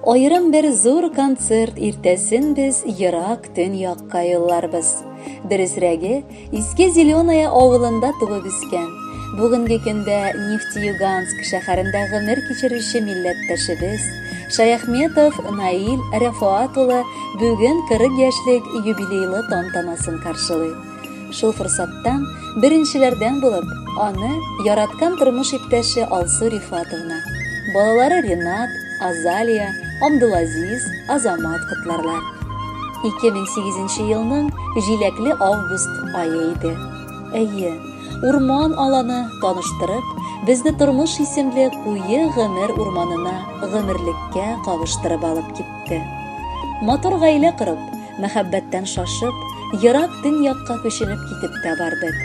Аерым бер зур концерт иртәсен без ерак төньякка юлларбыз. Дөресрәге, Иске Зеленая авылында туып үскән, бүгенге көндә Нефтеюганск шәһәрендә гомер кичерүче милләттәшебез Шаяхметов Наил Рәфаат улы бүген 40 яшьлек юбилейлы тантанасын каршылый. Шул форсаттан беренчеләрдән булып аны яраткан тормыш иптәше Алсу Рифатовна, балалары Ренат, Азалия, Абдулазиз, Азамат котларлар. 2008 елның җиләкле август ае иде. Әйе, урман аланы таныштырып, безне тормыш исемле куе гомер урманына гомерлеккә кавыштырып алып китте. Матур гаилә корып, мәхәббәттән шашып, ерак төньякка күченеп китеп тә бардык.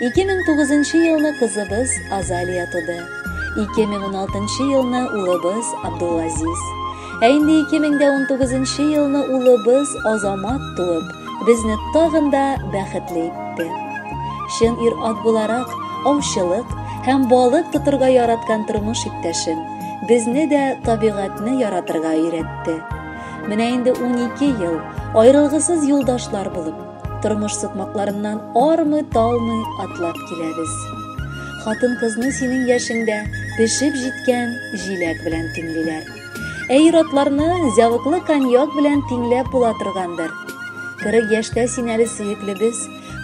2009 елны кызыбыз Азалия туды. 2016 елны улыбыз Абдулазиз. Ә инде 2019 елны улыбыз Азамат туып, безне тагын да бәхетле итте. Чын ир-ат буларак, аучылык һәм балык тотырга яраткан тормыш иптәшем безне дә табигатьне яратырга өйрәтте. Менә инде 12 ел аерылгысыз юлдашлар булып, тормыш сукмакларыннан армый-талмый атлап киләбез. Хатын-кызны синең яшеңдә пешеп җиткән җиләк белән тиңлиләр. Ә ир-атларны зәвыклы коньяк белән тиңләп була торгандыр. 40 яшьтә син әле сөеклебез,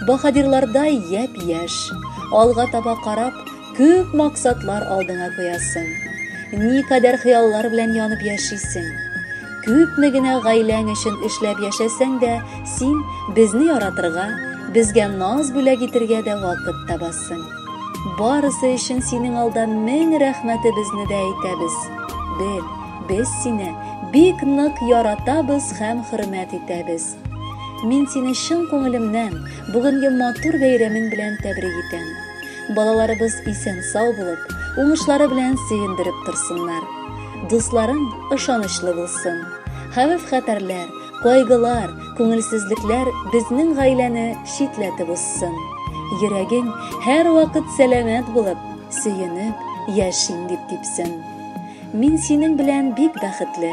баһадирлардай япь-яшь. Алга таба карап, күп максатлар алдыңа куясың. Никадәр хыяллар белән янып яшисең. Күпме генә гаиләң өчен эшләп яшәсәң дә, син безне яратырга, безгә наз бүләк итергә дә вакыт табасың. Барысы өчен синең алда мең рәхмәтебезне дә әйтәбез. Бел, без сине бик нык яратабыз һәм хөрмәт итәбез. Мин сине чын күңелемнән бүгенге матур бәйрәмең белән тәбрик итәм. Балаларыбыз исән-сау булып, уңышлары белән сөендереп торсыннар. Дусларың ышанычлы булсын. Хәвеф-хәтәрләр, кайгылар, күңелсезлекләр безнең гаиләне читләтеп узсын. Йөрәгең һәрвакыт сәламәт булып, сөенеп яшим дип типсен. Мин синең белән бик бәхетле.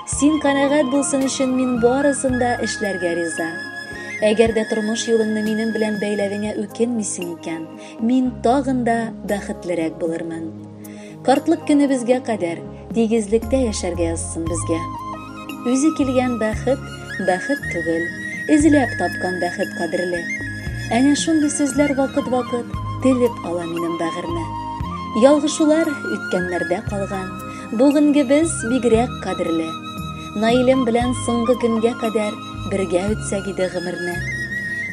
Син канәгать булсын өчен мин барысын да эшләргә риза. Әгәр дә тормыш юлыңны минем белән бәйләвеңә үкенмисең икән, мин тагын да бәхетлерәк булырмын. Картлык көнебезгә кадәр тигезлектә яшәргә язсын безгә. Үзе килгән бәхет бәхет түгел, эзләп тапкан бәхет кадерле. Әнә шундый сүзләр вакыт-вакыт телеп ала минем бәгырьне. Ялгышулар үткәннәрдә калган, бүгенгебез бигрәк кадерле. Наилем белән соңгы көнгә кадәр бергә үтсәк иде гомерне.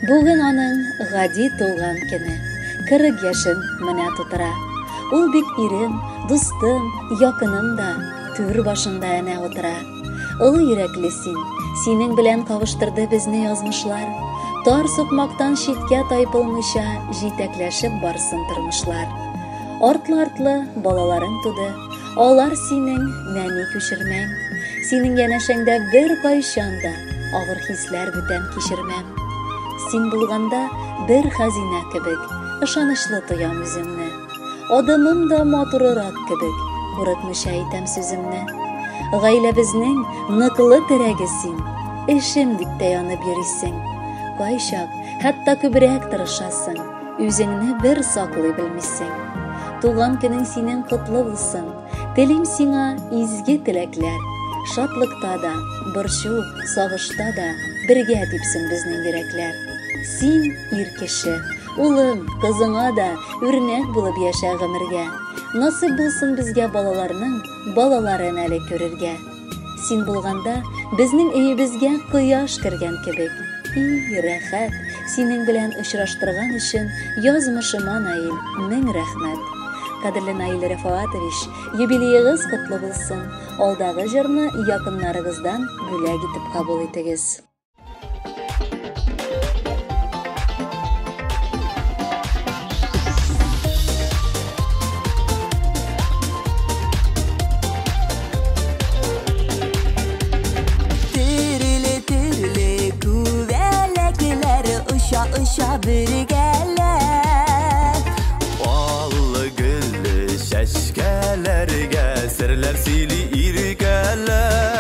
Бүген аның гади туган көне, 40 яшен менә тутыра. Ул бит ирем, дустым, якыным да, түр башында әнә утыра. Олы йөрәкле син, синең белән кавыштырды безне язмышлар. Тар сукмактан читкә тайпылмыйча җитәкләшеп барсын тормышлар. Артлы-артлы балаларың туды, алар синең нәни күчермәң. Синең янәшәңдә бер кайчан да авыр хисләр бүтән кичермәм. Син булганда бер хәзинә кебек, ышанычлы тоям үземне. Адымым да матурырак кебек, курыкмыйча әйтәм сүземне. Гаиләбезнең ныклы терәге син, эшем дип тә янып йөрисең. Кайчак хәтта күбрәк тырышасың, үзеңне бер саклый белмисең. Туган көнең синең котлы булсын, телим сиңа изге теләкләр. Шатлыкта да, борчу, сагышта да бергә типсен безнең йөрәкләр. Син ир кеше, улың, кызыңа да үрнәк булып яшә гомергә. Насыйп булсын безгә балаларның балаларын әле күрергә. Син булганда безнең өебезгә кояш кергән кебек. И, рәхәт, синең белән очраштырган өчен язмышыма, Наил, мең рәхмәт. Кадерле Наил Рәфаатович, юбилеегыз котлы булсын. Алдагы җырны якыннарыгыздан бүләк итеп кабул итегез. Төрле-төрле күбәләкләр оча-оча бергәләп. Аллы-гөлле чәчкәләргә серләр сөйли иркәләп.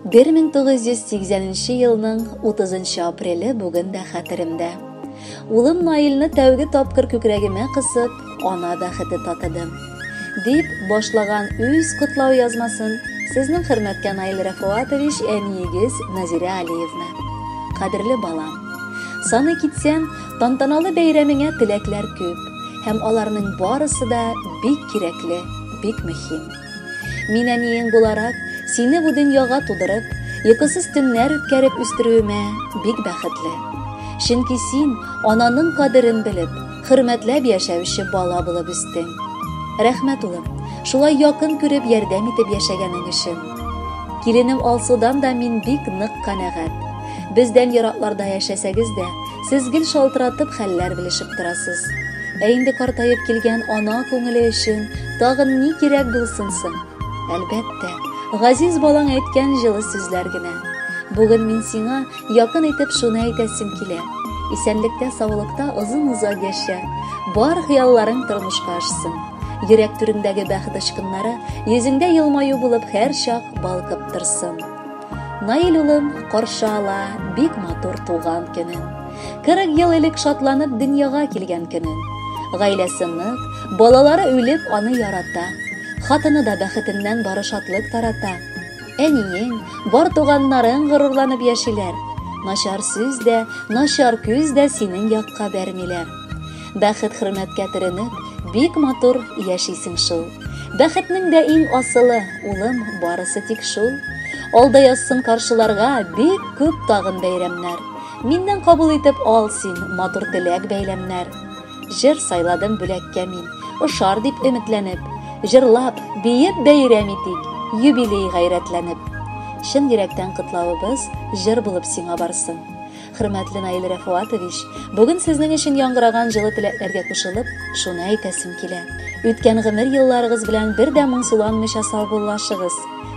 1980 елның 30 апреле бүген дә хәтеремдә. Улым Наилне тәүге тапкыр күкрәгемә кысып, ана бәхете татыдым. Дип башлаган үз котлау язмасын сезнең хөрмәткә Наил Рәфуатович әниегез Назирә Алиевна. Кадерле балам, саный китсәм, тантаналы бәйрәмеңә теләкләр күп һәм аларның барысы да бик кирәкле, бик мөһим. Мин әниең буларак, сине бу дөньяга тудырып, йокысыз төннәр үткәреп үстерүемә бик бәхетле. Чөнки син ананың кадерен белеп, хөрмәтләп яшәүче бала булып үстең. Рәхмәт, улым, шулай якын күреп ярдәм итеп яшәгәнең өчен. Киленем Алсудан да мин бик нык канәгать. Бездән еракларда яшәсәгез дә, сез гел шалтыратып хәлләр белешеп торасыз. Ә инде картаеп килгән ана күңеле өчен тагын ни кирәк булсын соң? Әлбәттә, газиз балаң әйткән җылы сүзләр генә. Бүген мин сиңа якын итеп шуны әйтәсем килә. Исәнлектә, саулыкта озын-озак яшә. Бар хыялларың тормышка ашсын. Йөрәк түреңдәге бәхет очкыннары йөзеңдә елмаю булып һәрчак балкып торсын. Наил улым каршы ала бик матур туган көнен. 40 ел элек шатланып дөньяга килгән көнен. Гаиләсе нык, балалары үлеп аны ярата. Хатыны да бәхетеннән бары шатлык тарата. Әниең, бар туганнарың горурланып яшиләр. Начар сүз дә, начар күз дә синең якка бәрмиләр. Бәхет хөрмәткә төренеп, бик матур яшисең шул. Бәхетнең дә иң асылы, улым, барысы тик шул. Алда язсын каршыларга бик күп тагын бәйрәмнәр. Миннән кабул итеп ал син матур теләк бәйләмнәр. Җыр сайладым бүләккә мин, ошар дип өметләнеп. Җырлап, биеп бәйрәм итик, юбилей гайрәтләнеп. Чын йөрәктән котлавыбыз җыр булып сиңа барсын. Хөрмәтле Наил Рәфуатович, бүген сезнең өчен яңгыраган җылы теләкләргә кушылып, шуны әйтәсем килә. Үткән гомер елларыгыз белән бер дә моңсуланмыйча саубуллашыгыз.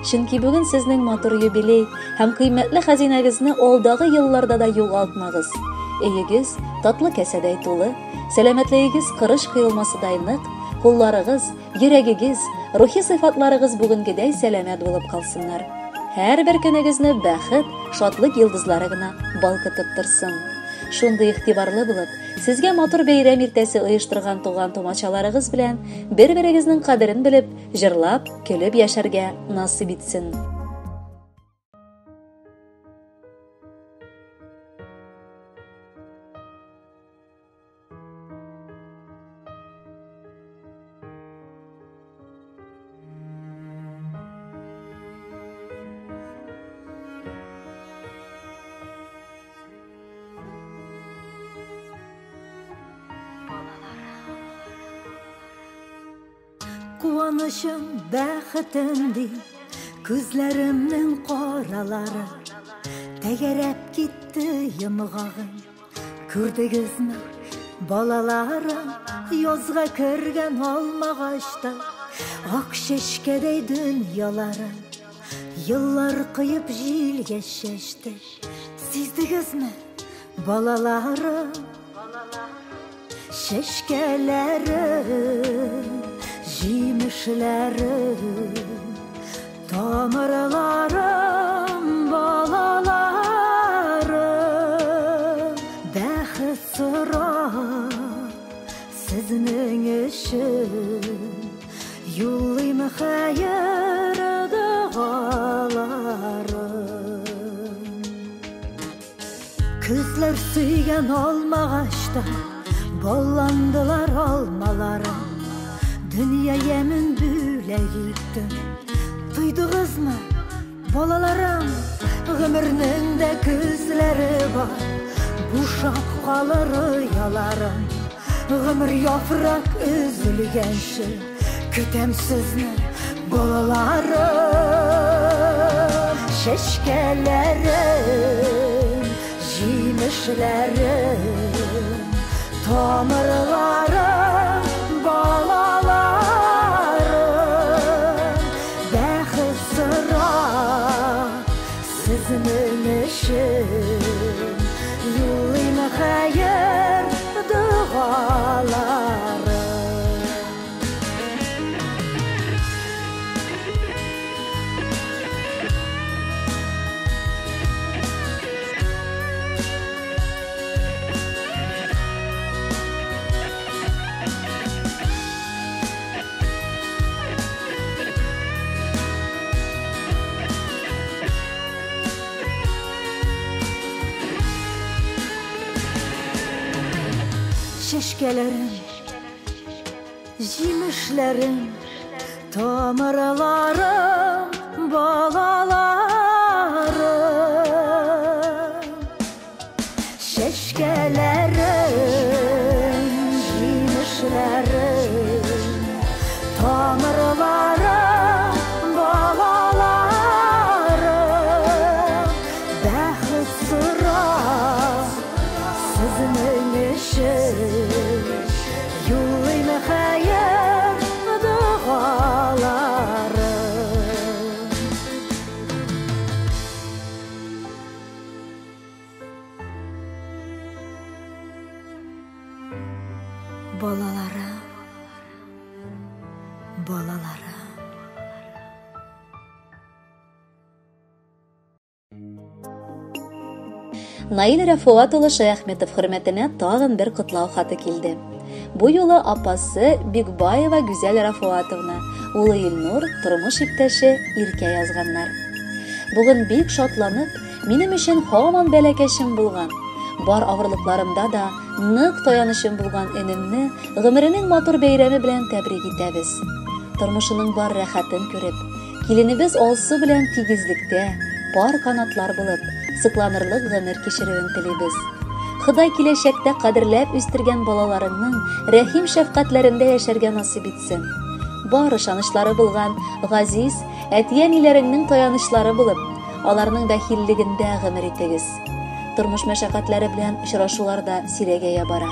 Чөнки бүген сезнең матур юбилей һәм кыйммәтле хәзинәгезне алдагы елларда да югалтмагыз. Өегез татлы кәсәдәй тулы, сәламәтлегегез корыч коелмасыдай нык, кулларыгыз, йөрәгегез, рухи сыйфатларыгыз бүгенгедәй сәламәт булып калсыннар. Һәрбер көнегезне бәхет, шатлык йолдызлары гына балкытып торсын. Шундый игътибарлы булып, сезгә матур бәйрәм иртәсе оештырган туган тумачаларыгыз белән бер-берегезнең кадерен белеп, җырлап, көлеп яшәргә насыйп итсен. Куанычым, бәхетем ди, күзләремнең каралары тәгәрәп китте йомгагым. Күрдегезме, балаларым, язга кергән алмагачта ак чәчкәдәй дөньялары еллар коеп җилгә чәчте. Сиздегезме, балаларым, чәчкәләрем, җимешләрем, тамырларым, балаларым, бәхет сорап сезнең өчен юллыйм хәер догаларым. Күзләр сөйгән алмагачта балландылар алмаларым, дөнья ямен бүләк иттем. Тойдыгызмы, балаларым, гомернең дә күзләре бар, бушап калыр ояларым. Гомер яфрак өзелгәнче көтәм сезне, балаларым. Чәчкәләрем, җимешләрем, тамырларым, балаларым, бәхет сорап сезнең өчен юллыйм хәер догаларым. Чәчкәләрем, җимешләрем, тамырларым, балаларым. Чәчкәләрем, җимешләрем, тамырларым, балаларым. Бәхет сорап сезнең өчен юллыйм хәер догаларым. Балаларым, балаларым. Наил Рафуат улы Шаяхметов хөрмәтенә тагын бер котлау хаты килде. Бу юлы апасы Бикбаева Гүзәл Рафуатовна, улы Илнур, тормыш иптәше Иркә язганнар. Бүген бик шатланып, минем өчен һаман бәләкәчем булган, бар авырлыкларымда да нык таянычым булган энемне гомеренең матур бәйрәме белән тәбрик итәбез. Тормышының бар рәхәтен күреп, киленебез Алсу белән тигезлектә, пар канатлар булып, сыкланырлык гомер кичерүен телибез. Ходай киләчәктә кадерләп үстергән балаларыңның рәхим шәфкатьләрендә яшәргә насыйп итсен. Бар ышанычлары булган газиз әти-әниләреңнең таянычлары булып, аларның бәхиллегендә гомер итегез. Тормыш мәшәкатьләре белән очрашулар да сирәгәя бара.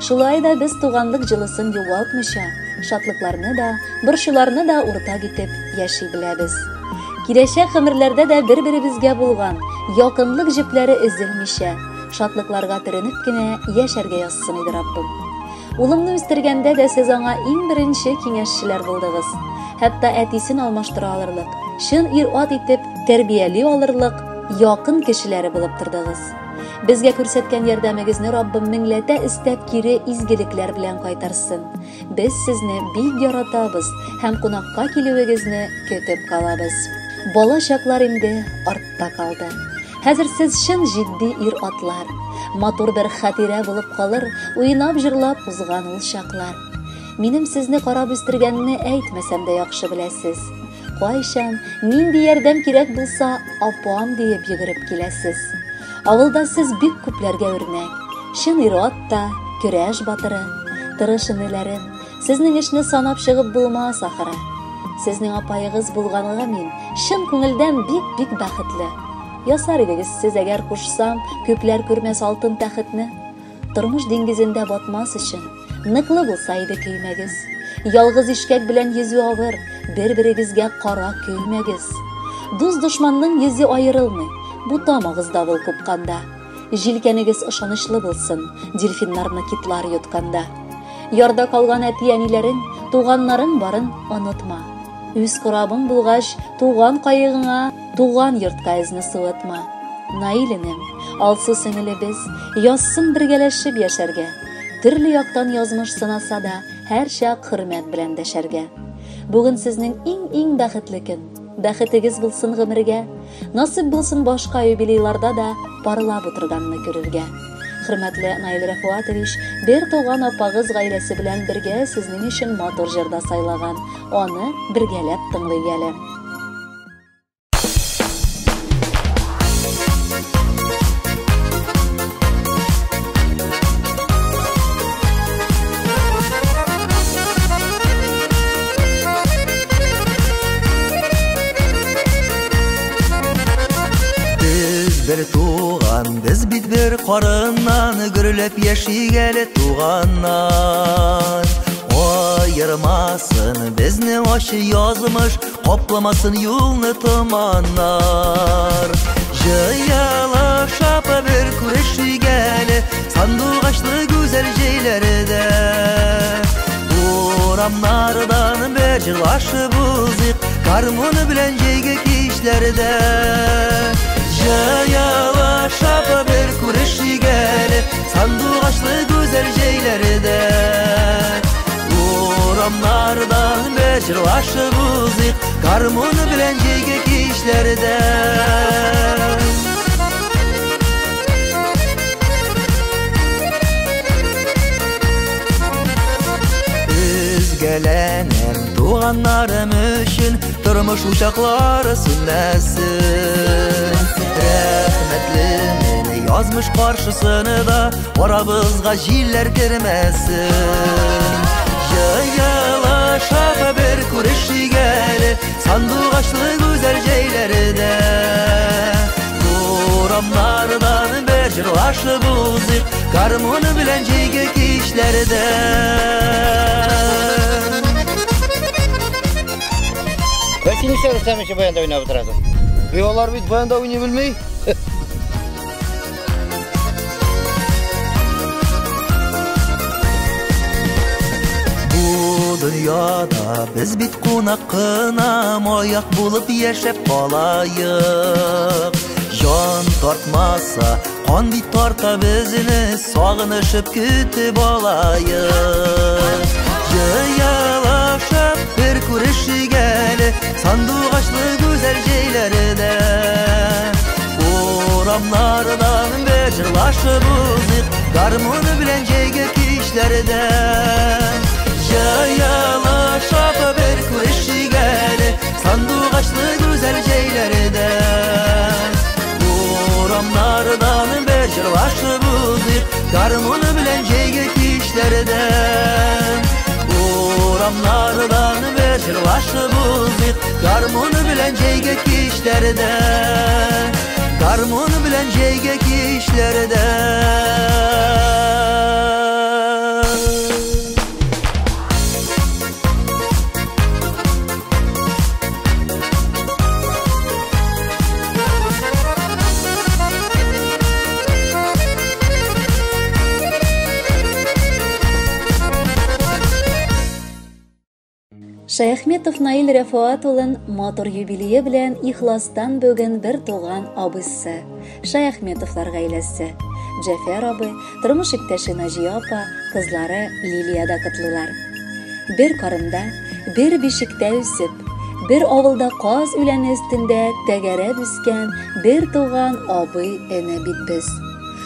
Шулай да без туганлык җылысын югалтмыйча, шатлыкларны да, борчуларны да уртак итеп яши беләбез. Киләчәк гомерләрдә дә бер-беребезгә булган якынлык җепләре өзелмичә, шатлыкларга төренеп кенә яшәргә язсын иде Раббым. Улымны үстергәндә дә сез аңа иң беренче киңәшчеләр булдыгыз. Хәтта әтисен алмаштыра алырлык, чын ир-ат итеп тәрбияли алырлык якын кешеләре булып тордыгыз. Безгә күрсәткән ярдәмегезне Раббым меңләтә өстәп кире изгелекләр белән кайтарсын. Без сезне бик яратабыз һәм кунакка килүегезне көтеп калабыз. Бала чаклар инде артта калды. Хәзер сез чын җитди ир-атлар. Матур бер хатирә булып калыр, уйнап җырлап узган ул чаклар. Минем сезне карап үстергәнне әйтмәсәм дә яхшы беләсез. Кайчан, нинди ярдәм кирәк булса, апам диеп йөгереп киләсез. Авылда сез бик күпләргә үрнәк. Чын ир-ат та, көрәш батыры. Тырыш энеләрем, сезнең эшне санап чыгып булмас ахыры. Сезнең апайыгыз булганга мин чын күңелдән бик-бик бәхетле. Ясар идегез сез, әгәр кушсам, күпләр күрмәс алтын тәхетне. Тормыш диңгезендә батмас өчен ныклы булса иде көймәгез. Ялгыз ишкәк белән йөзү авыр, бер-берегезгә кара көймәгез. Дус дошманның йөзе аерылмый, бутамагыз давыл купканда. Җилкәнегез ышанычлы булсын, дельфиннарны китлар йотканда. Ярда калган әти-әниләрең, туганнарың барын онытма. Үз корабың булгач, туган кайыгыңа, туган йортка эзне суытма. Наил энем, Алсу сеңелебез, язсын бергәләшеп яшәргә. Төрле яктан язмыш сынаса да, һәр чак хөрмәт белән дәшәргә. Бүген сезнең иң-иң бәхетле көн. Бәхетегез булсын гомергә. Насыйп булсын башка юбилейларда да парлап утырганны күрергә. Хөрмәтле Наил Рафуатович, бер туган апагыз гаиләсе белән бергә сезнең өчен матур җырда сайлаган. Аны бергәләп тыңлыйк әле. Без бер туган, без бит бер карыннан, гөрләп яшик әле туганнар. Аермасын безне ачы язмыш, капламасын юлны томаннар. Җыялышып бер күрешик әле, сандугачлы гүзәл җәйләрдә. Урамнардан бер җырлашып узыйк, гармун белән җәйге кичләрдә. Җыялышып бер күрешик әле, сандугачлы гүзәл җәйләрдә. Урамнардан бер җырлашып узыйк, гармун белән җәйге кичләрдә. Туганнарым өчен тормыш учаклары сүнмәсен. Рәхмәтлемен язмыш каршысына да, арабызга җилләр кермәсен. Җыелышып бер күрешик әле, сандугачлы гүзәл җәйләрдә. Урамнардан бер җырлашып узыйк, гармун белән җәйге кичләрдә. Син нишләп Рөстәм өчен баянда уйнап утырасың? Алар бит баянда уйный белми. Бу дөньяда без бит кунак кына, маяк булып яшәп калайык. Җан тартмаса, кан бит тарта безне, сагынышып көтеп алайык. Җыелышып бер күрешик әле, сандугачлы гүзәл җәйләрдә. Урамнардан бер җырлашып узыйк, гармун белән җәйге кичләрдә. Җыелышып бер күрешик әле, сандугачлы гүзәл җәйләрдә. Урамнардан бер җырлашып узыйк, гармун белән җәйге кичләрдә. Урамнардан бер җырлашып узыйк, гармун белән җәйге кичләрдә. Гармун белән җәйге кичләрдә. Шаяхметов Наил Рәфуат улын матур юбилее белән ихластан бүген бер туган абыйсы, Шаяхметовлар гаиләсе. Җәфәр абый, тормыш иптәше Наҗия апа, кызлары Лилия да котлыйлар. Бер карында, бер бишектә үсеп, бер авылда каз үләне өстендә тәгәрәп үскән бер туган абый эне бит без.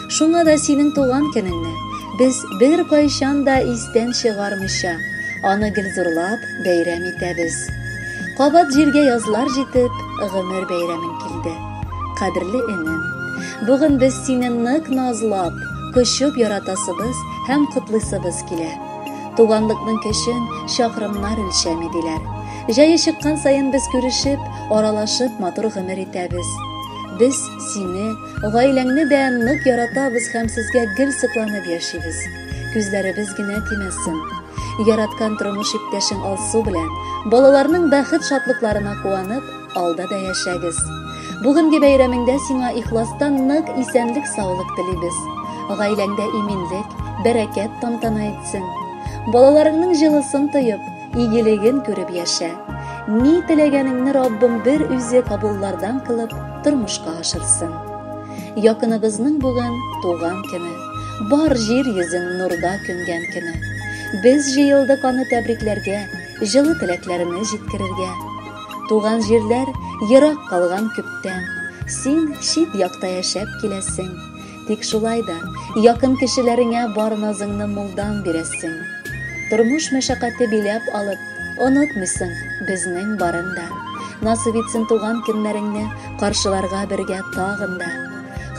Шуңа да синең туган көнеңне без бер кайчан да истән чыгармыйча, аны гел зурлап бәйрәм итәбез. Кабат җиргә язлар җитеп, гомер бәйрәмең килде. Кадерле энем, бүген без сине нык назлап, кочып яратасыбыз һәм котлыйсыбыз килә. Туганлыкның көчен чакрымнар үлчәми диләр. Җәе чыккан саен без күрешеп, аралашып матур гомер итәбез. Без сине, гаиләңне дә нык яратабыз һәм сезгә гел сокланып яшибез. Күзләребез генә тимәсен. Яраткан тормыш иптәшең Алсу белән балаларның бәхет шатлыкларына куанып, алда да яшәгез. Бүгенге бәйрәмеңдә сиңа ихластан нык исәнлек саулык телибез. Гаиләңдә иминлек, бәрәкәт тантана итсен. Балаларыңның җылысын тоеп, игелеген күреп яшә. Ни теләгәнеңне Раббым бер үзе кабуллардан кылып, тормышка ашырсын. Якыныбызның бүген туган көне, бар җир йөзен нурга күмгән көне. Без җыелдык аны тәбрикләргә, җылы теләкләрне җиткерергә. Туган җирләр ерак калган күптән, син чит якта яшәп киләсең. Тик шулай да якын кешеләреңә бар назыңны мулдан бирәсең. Тормыш мәшәкате биләп алып, онытмыйсың безнең барын да. Насыйп итсен туган көннәреңне каршыларга бергә тагын да.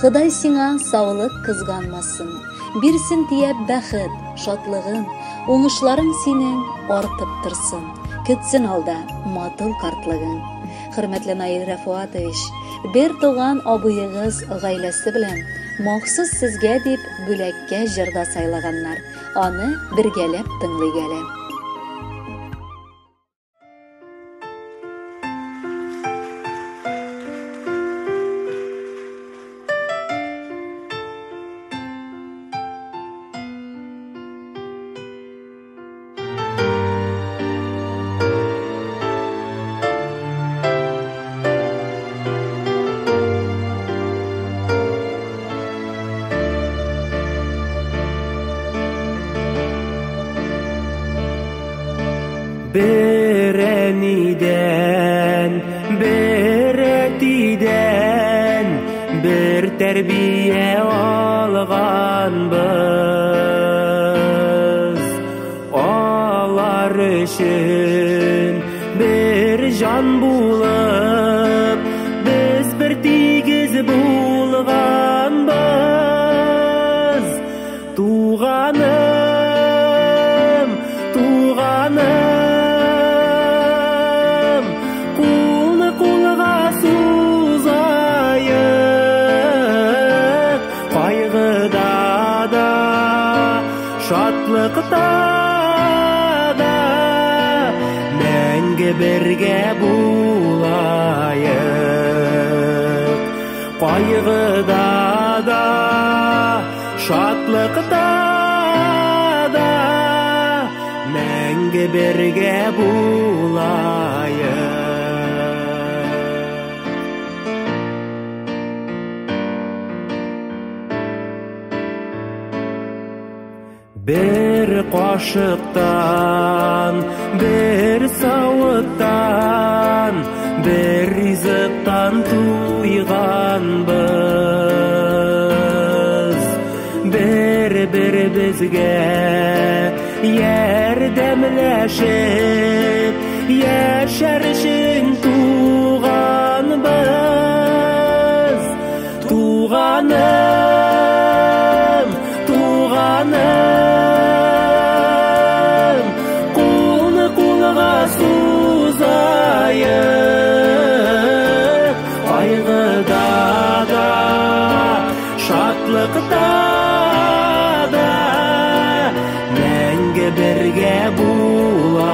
Ходай сиңа саулык кызганмасын, бирсен тияп бәхет, шатлыгын, уңышларың синең артып торсын. Көтсен алда матур картлыгың. Хөрмәтле Наил Рәфуатович, бер туган абыегыз гаиләсе белән махсус сезгә дип бүләккә җырда сайлаганнар. Аны бергәләп тыңлыйк әле. Бер әнидән, бер әтидән, бер тәрбия алганбыз. Алар өчен шатлыкта да мәңге бергә булаек. Кайгыда да, шатлыкта да мәңге бергә булаек. Бер кашыктан, бер савыттан, бер ризыктан туйганбыз. Бер-беребезгә ярдәмләшеп, яшәр өчен туганбыз. Туганым, туганым, кулны кулга сузаек. Кайгыда да, шатлыкта да мәңге бергә булаек.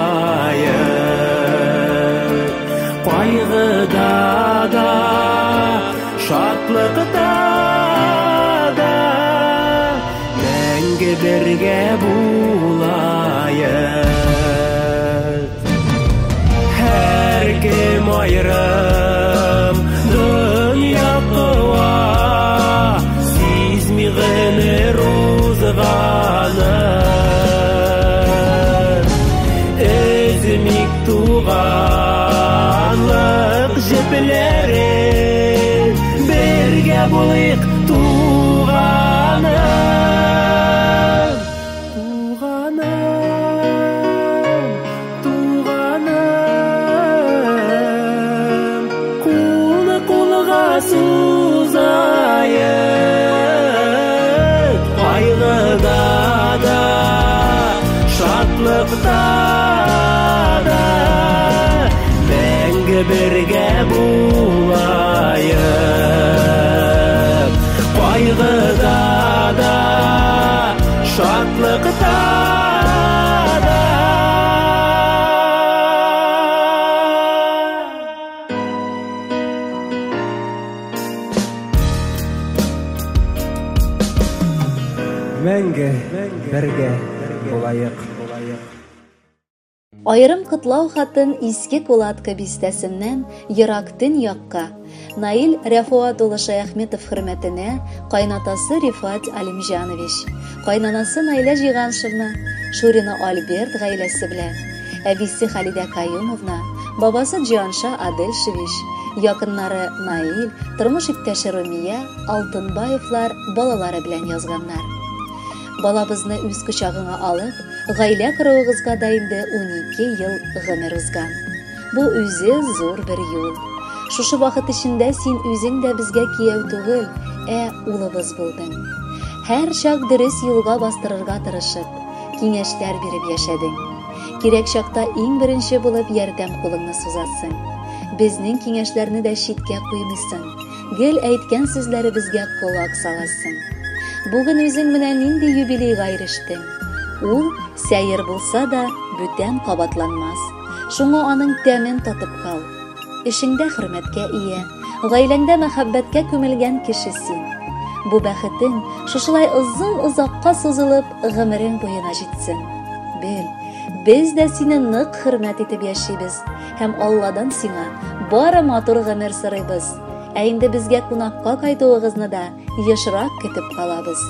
Кайгыда да, шатлыкта да мәңге бергә булаек. Һәркем аерым дөнья куа, сизми гомер узганын. Өзмик туганлык җепләрен, бергә булыйк, туганым. Туганым, туганым, кулны кулга сузаек. Кайгыда да, шатлыкта да мәңге бергә булаек. Кайгыда да, шатлыкта да. Мәңге бергә булаек. Аерым котлау хатын Иске Кулатка бистәсеннән ерак төньякка Наил Рәфуат улы Шаяхметов хөрмәтенә кайнатасы Рифат Алимҗанович, кайнанасы Наилә Җиганшевна, Шурина Альберт гаиләсе белән, әбисе Халидә Каюмовна, бабасы Җианша Адельшевич, якыннары Наил, тормыш иптәше Румия, Алтынбаевлар балалары белән язганнар. Балабызны үз кочагыңа алып, гаилә коруыгызга да инде 12 ел гомер узган. Бу үзе зур бер юл. Шушы вакыт эчендә син үзең дә безгә кияү түгел, ә улыбыз булдың. Һәр чак дөрес юлга бастырырга тырышып, киңәшләр биреп яшәдең. Кирәк чакта иң беренче булып ярдәм кулыңны сузасың. Безнең киңәшләрне дә читкә куймыйсың. Гел әйткән сүзләребезгә колак саласың. Бүген үзең менә нинди юбилейга ирештең. Ул, сәер булса да, бүтән кабатланмас. Шуңа аның тәмен татып кал. Эшеңдә хөрмәткә ия, гаиләңдә мәхәббәткә күмелгән кеше син. Бу бәхетең шушылай озын-озакка сузылып, гомерең буена җитсен. Бел, без дә сине нык хөрмәт итеп яшибез һәм Алладан сиңа бары матур гомер сорыйбыз. Ә инде безгә кунакка кайтуыгызны да ешрак көтеп калабыз.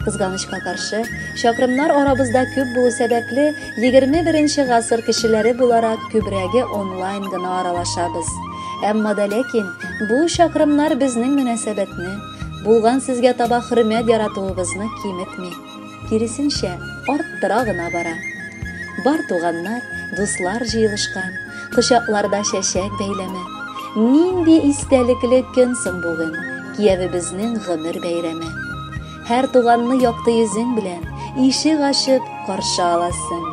Кызганычка каршы, чакрымнар арабызда күп булу сәбәпле, 21 гасыр кешеләре буларак күбрәге онлайн гына аралашабыз. Әмма да ләкин бу чакрымнар безнең мөнәсәбәтне, булган сезгә таба хөрмәт яратуыбызны киметми. Киресенчә, арттыра гына бара. Бар туганнар, дуслар җыелышкан, кочакларда чәчәк бәйләме. Нинди истәлекле көн соң бүген, киявебезнең гомер бәйрәме. Һәр туганны якты йөзең белән, ишек ачып, каршы аласың.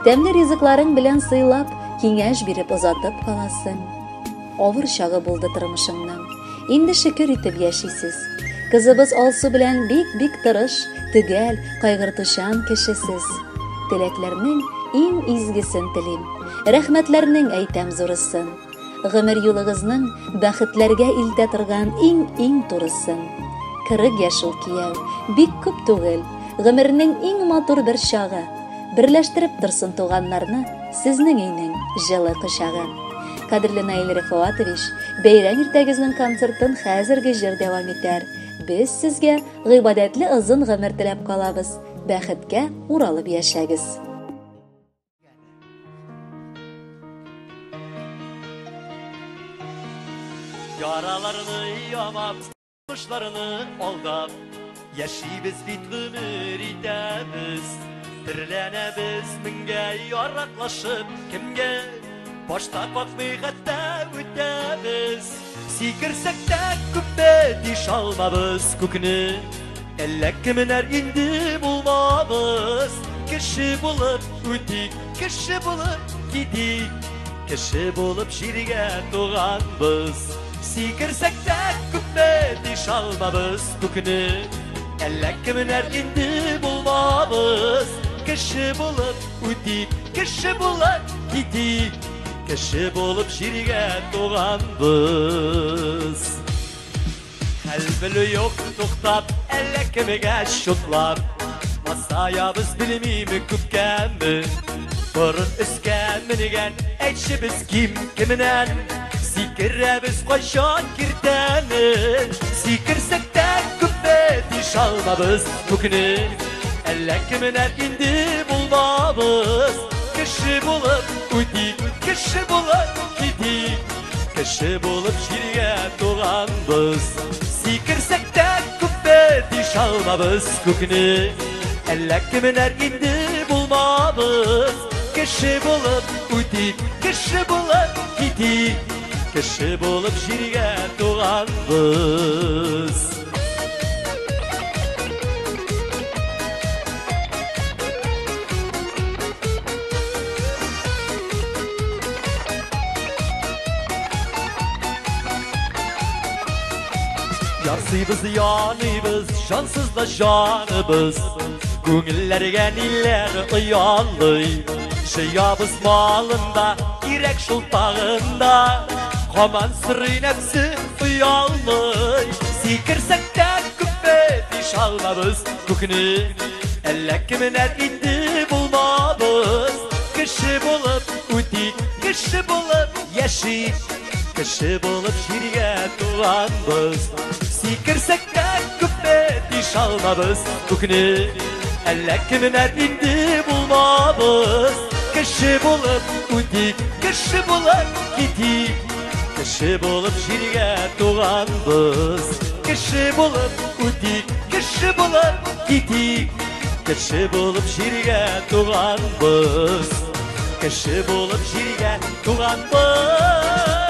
Тәмле ризыкларың белән сыйлап, киңәш биреп озатып каласың. Авыр чагы булды тормышыңның. Инде шөкер итеп яшисез. Кызыбыз Алсу белән бик-бик тырыш, төгәл, кайгыртучан кеше сез. Теләкләрнең иң изгесен телим, рәхмәтләрнең әйтәм зурысын. Гомер юлыгызның бәхетләргә илтә торган иң-иң турысын. 40 яшь ул кияү, бик күп түгел, гомернең иң матур бер чагы. Берләштереп торсын туганнарны сезнең өйнең җылы кочагы. Кадерле Наил Рәфоатович, бәйрәм иртәгезнең концертын хәзерге җыр дәвам итәр. Без сезгә гыйбадәтле озын гомер теләп калабыз. Бәхеткә уралып яшәгез. Яраларны ямап, кышларны алдап, яшибез бит гомер итәбез. Терләнәбез меңгә яраклашып, кемгә башта какмый хәтта үтәбез. Сикерсәк тә күпме тиш алмабыз күкне, әллә кемнәр инде булмабыз. Кеше булып үтик, кеше булып китик, кеше булып җиргә туганбыз. Сикерсәк тә күпме тиш алмабыз күкне, әллә кемнәр инде булмабыз. Кеше булып үтик, кеше булып китик, кеше булып җиргә туганбыз. Хәл белү юк туктап, әллә кемгә чутлап, масаябыз белмиме күпкәме? Борын өскә менгән, әйтче без ким кемнән? Сикерәбез кайчан киртәне? Сикерсәк тә күпме тиш алмабыз күкне, әллә кемнәр инде булмабыз. Кеше булып үтик, кеше булып китик, кеше булып җиргә туганбыз. Сикерсәк тә күпме тиш алмабыз күкне, әллә кемнәр инде булмабыз. Кеше булып үтик, кеше булып китик, кеше булып җиргә туганбыз. Ярсыйбыз, яныйбыз, жансыз да жаныбыз, күңелләргә ниләр оялый. Җыябыз малында, кирәк шул тагында, һаман сорый нәфсе оялмый. Сикерсәк тә күпме тиш алмабыз күкне, әллә кемнәр инде булмабыз. Кеше булып үтик, кеше булып яшик, кеше булып җиргә туганбыз. Сикерсәк тә күпме тиш алмабыз күкне, әллә кемнәр инде булмабыз. Кеше булып үтик, кеше булып китик, кеше булып җиргә туганбыз. Кеше булып үтик, кеше булып китик, кеше булып җиргә туганбыз. Кеше булып җиргә туганбыз.